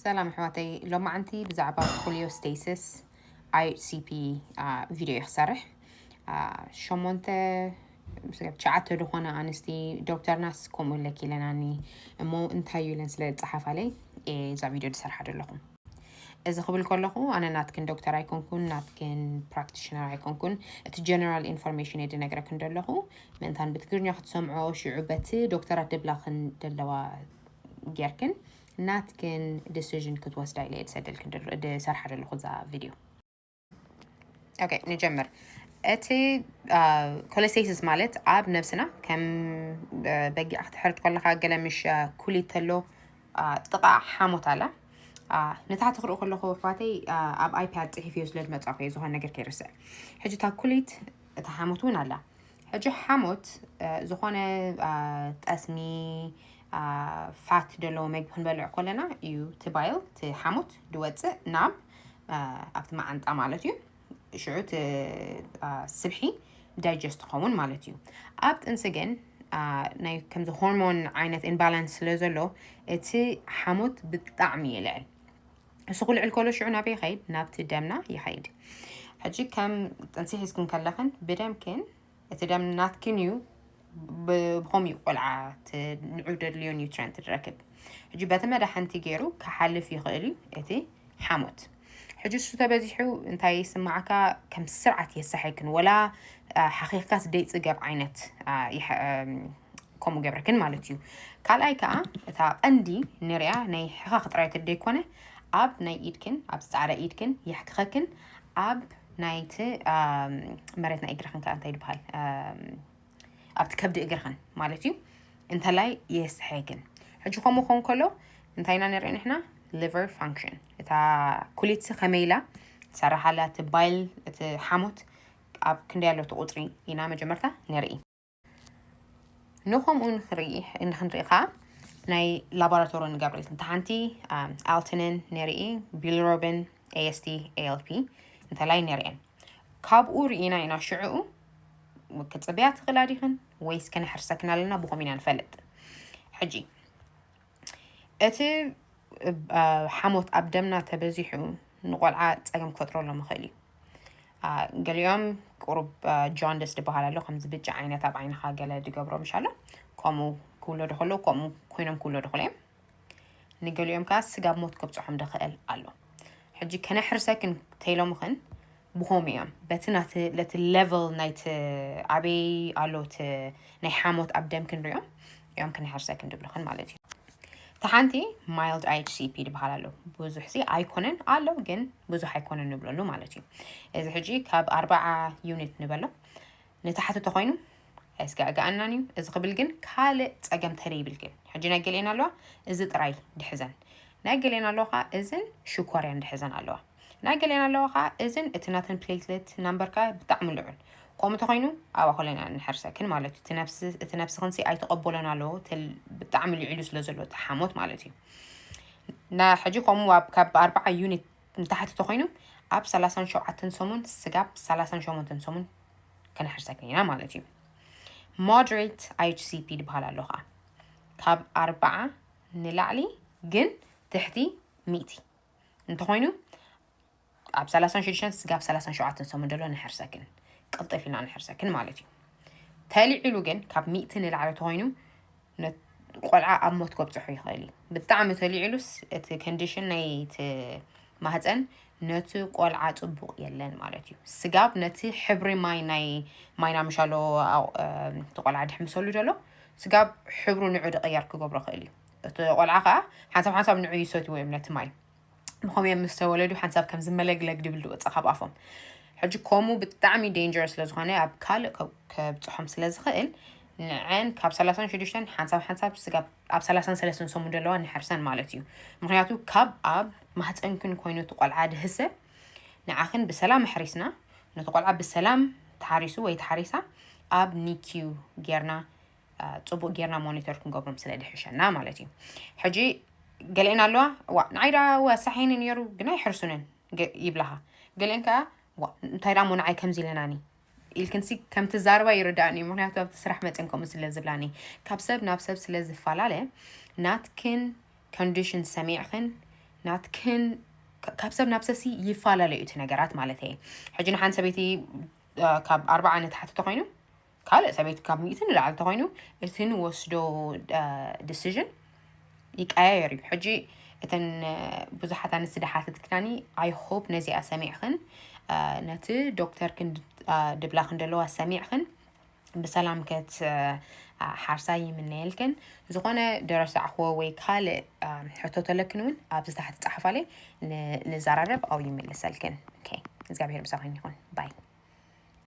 ሰላም ኣሕዋተይ፣ ሎማዓንቲ ብዛዕባ ኮሊዮስቴሲስ ኣይኤችሲፒ ቪድዮ እየ ክሰርሕ። ሸሞንተ ትሽዓተ ዝኾነ ኣንስቲ ዶክተርናስ ከምኡ ለኪ ኢለናኒ እሞ እንታይ እዩ ኢለን ስለ ዝፀሓፋለይ እዛ ቪድዮ ዝሰርሓ ዘለኹ። እዚ ክብል ከለኹ ኣነ ናትክን ዶክተር ኣይኮንኩን፣ ናትክን ፕራክቲሽነር ኣይኮንኩን። እቲ ጀነራል ኢንፎርሜሽን እየ ዝነግረክን ዘለኹ። ምእንታን ብትግርኛ ክትሰምዖ ሽዑ በቲ ዶክተራት ደብላኽን ደለዋ ጌርክን ናትክን ዲሲዥን ክትወስዳ ኢለ እየ ዝሰደልክን ደሎ- ዝሰርሓ ዘለኹ እዛ ቪድዮ። ኦኬ፣ ንጀምር። እቲ ኮለስቴሲስ ማለት ኣብ ነብስና ከም በጊዕ ክትሕርድ ከለካ ገለ ምሽ ኩሊት ተሎ ጥቃ ሓሞት ኣላ። ንታሕቲ ክርኢ ከለኹ ኣሕዋተይ ኣብ ኣይፓድ ፅሒፍ እዮ ስለ ዝመፃኹ እየ ዝኾነ ነገር ከይርስዕ። ሕጂ እታ ኩሊት እታ ሓሞት እውን ኣላ። ሕጂ ሓሞት ዝኾነ ጠስሚ ፋት ዘለዎ መግቢ ክንበልዕ ከለና እዩ እቲ ባይል እቲ ሓሞት ዝወፅእ ናብ ኣብቲ መዓንጣ ማለት እዩ። ሽዑ እቲ ስብሒ ዳይጀስት ክኸውን ማለት እዩ። ኣብ ጥንሲ ግን ናይ ከምዚ ሆርሞን ዓይነት ኢምባላንስ ስለ ዘሎ እቲ ሓሞት ብጣዕሚ ይልዕል። እሱ ክልዕል ከሎ ሽዑ ናበይ ይኸይድ? ናብቲ ደምና ይኸይድ። ሕጂ ከም ጥንሲ ሒዝክን ከለኽን ብደምክን እቲ ደም ናትክን እዩ። ብኸምኡ ቆልዓ ንዑ ደድልዮ ኒውትረንት ትረክብ። ሕጂ በቲ መዳሕንቲ ገይሩ ክሓልፍ ይኽእል እዩ እቲ ሓሞት። ሕጂ እሱ ተበዚሑ እንታይ ይስማዓካ? ከም ስርዓት የሳሐክን ወላ ሓኺኽካስ ደይፅገብ ዓይነት ከምኡ ገብረክን ማለት እዩ። ካልኣይ ከዓ እታ ቀንዲ ንሪያ ናይ ሕኻ ክጥራይ ተደይኮነ ኣብ ናይ ኢድክን ኣብ ፃዕዳ ኢድክን የሕክኸክን ኣብ ናይቲ መሬት ናይ እግርኽን ከዓ እንታይ ይበሃል ኣብቲ ከብዲ እግርኽን ማለት እዩ። እንተላይ የስሐግን ሕጂ ከምኡ ኾን ከሎ እንታይ ኢና ንርኢ ንሕና? ሊቨር ፋንክሽን እታ ኩሊትሲ ከመይ ኢላ ትሰርሓላ እቲ ባይል እቲ ሓሞት ኣብ ክንደይ ኣሎ እቲ ቁፅሪ ኢና መጀመርታ ንርኢ። ንኸምኡ ንክርኢ ንክንርኢ ከዓ ናይ ላቦራቶሪ ንገብር እንተ ሓንቲ ኣልትንን ንርኢ ቢልሮብን ኤስቲ ኤልፒ እንተላይ ንርእን ካብኡ ርኢና ኢና ሽዕኡ ክፅበያ ትኽእላ ዲኽን ወይስ ከነሕርሰክን ኣለና ብኸም ኢና ንፈልጥ። ሕጂ እቲ ሓሞት ኣብ ደምና ተበዚሑ ንቆልዓ ፀገም ክፈጥረሎም ይኽእል እዩ። ገሊኦም ቁሩብ ጆንደስ ዝበሃል ኣሎ ከምዚ ብጫ ዓይነት ኣብ ዓይንኻ ገለ ዝገብሮ ምሽ ኣሎ ከምኡ ክውለዱ ከለዉ ከምኡ ኮይኖም ክውለዱ ከለዮም ንገሊኦም ከዓ ስጋብ ሞት ከብፅሖም ዝኽእል ኣሎ። ሕጂ ከነሕርሰክን ተይሎምኽን ብኸምኡ እዮም በቲ ናቲ ለቲ ሌቨል ናይቲ ኣበይ ኣሎ እቲ ናይ ሓሞት ኣብ ደም ክንሪኦም እዮም ክንሕርሰክን ድብልኽን ማለት እዩ። እቲ ሓንቲ ማይልድ ኣይኤችሲፒ ዝበሃል ኣሎ ብዙሕ ሲ ኣይኮነን ኣሎ ግን ብዙሕ ኣይኮነን ንብለሉ ማለት እዩ። እዚ ሕጂ ካብ ኣርባዓ ዩኒት ንበሎ ንታሕቲ ተኾይኑ ኣይስጋእጋኣናን እዩ። እዚ ክብል ግን ካልእ ፀገም ተረይብልክን ሕጂ ናይ ገሌን ኣለዋ እዚ ጥራይ ድሕዘን ናይ ገሌን ኣለዋ ከዓ እዝን ሽኮርያን ድሕዘን ኣለዋ ናይ ገሌን ኣለዋ ከዓ እዝን እቲ ናተን ፕሌትሌት ናምበርካ ብጣዕሚ ልዑል ከምኡ ተኾይኑ ኣብ ኣኮለና ንሕርሰክን ማለት እዩ። እቲ ነብስኽንሲ ኣይተቐበሎን ኣለዎ ብጣዕሚ ልዕሉ ስለ ዘሎ እቲ ሓሞት ማለት እዩ። ሕጂ ከምኡ ካብ ኣርባዓ ዩኒት ንታሕቲ ተኾይኑ ኣብ ሰላሳን ሸውዓተን ሰሙን ስጋብ ሰላሳን ሸሞንተን ሰሙን ከነሕርሰክን ኢና ማለት እዩ። ሞደሬት ኣይኤችሲፒ ዝበሃል ኣሎ ከዓ ካብ ኣርባዓ ንላዕሊ ግን ትሕቲ ሚእቲ እንተኾይኑ ኣብ ሰላሳን ሽዱሽተን ስጋብ ሰላሳን ሸውዓተን ሰሙን ዘሎ ንሕርሰክን ቅልጥፍ ኢልና ንሕርሰክን ማለት እዩ። ተልዒሉ ግን ካብ ሚእቲ ንላዕሊ ተኾይኑ ቆልዓ ኣብ ሞት ከብፅሑ ይኽእል እዩ። ብጣዕሚ ተልዒሉስ እቲ ኮንዲሽን ናይ እቲ ማህፀን ነቲ ቆልዓ ፅቡቕ የለን ማለት እዩ። ስጋብ ነቲ ሕብሪ ማይ ናይ ማይና ምሻሎ እቲ ቆልዓ ድሕምሰሉ ዘሎ ስጋብ ሕብሩ ንዑ ድቕየር ክገብሮ ይኽእል እዩ። እቲ ቆልዓ ከዓ ሓንሳብ ሓንሳብ ንዑ ይሰትዎ እዮም ነቲ ማይ ብኸምኡ እዮም ምስ ተወለዱ ሓንሳብ ከም ዝመለግለግ ድብል ድወፅእ ካብ ኣፎም። ሕጂ ከምኡ ብጣዕሚ ዴንጀር ስለ ዝኾነ ኣብ ካልእ ከብፅሖም ስለ ዝኽእል ንዐን ካብ ሰላሳን ሽዱሽተን ሓንሳብ ሓንሳብ ስጋብ ኣብ ሰላሳን ሰለስተን ሰሙን ዘለዋ ንሕርሰን ማለት እዩ። ምክንያቱ ካብ ኣብ ማህፀንክን ኮይኑ እቲ ቆልዓ ድህሰ ንዓኽን ብሰላም ኣሕሪስና ነቲ ቆልዓ ብሰላም ተሓሪሱ ወይ ተሓሪሳ ኣብ ኒኪዩ ጌርና ፅቡቅ ጌርና ሞኒተር ክንገብሮም ስለ ድሕሸና ማለት እዩ። ሕጂ ገሊአን ኣለዋ ዋ ንዓይ ዳ ወሳሒኒ ነይሩ ግን ኣይሕርሱንን ይብላኻ። ገሊአን ከዓ ዋ እንታይ ዳ ሞ ንዓይ ከምዚ ኢለናኒ ኢልክንሲ ከምቲ ዛርባ ይርዳእኒ እዩ። ምክንያቱ ኣብቲ ስራሕ መፅን ከምኡ ስለ ዝብላኒ ካብ ሰብ ናብ ሰብ ስለ ዝፈላለ ናትክን ኮንዲሽን ሰሚዕኽን ናትክን ካብ ሰብ ናብ ሰብሲ ይፈላለዩ እቲ ነገራት ማለት እየ። ሕጂ ንሓንቲ ሰበይቲ ካብ ኣርባዓ ንታሕቲ ተኮይኑ ካልእ ሰበይቲ ካብ ሚእቲ ንላዕሊ ተኮይኑ እቲ ንወስዶ decision ይቀያየር እዩ። ሕጂ እተን ብዙሓት ኣንስቲ ድሓተትክናኒ I hope ነዚኣ ሰሚዕኽን ነቲ ዶክተር ድብላ ክንደለዋ ሰሚዕኽን ብሰላም ከት ሓርሳ ይምነየልክን። ዝኾነ ደረሳዕኽዎ ወይ ካልእ ሕቶ ተለክን እውን ኣብዚ ታሕቲ ጻሓፋለይ ንዘራረብ ኣው ይምልሰልክን። እግዚኣብሔር ምሳኽን ይኹን ባይ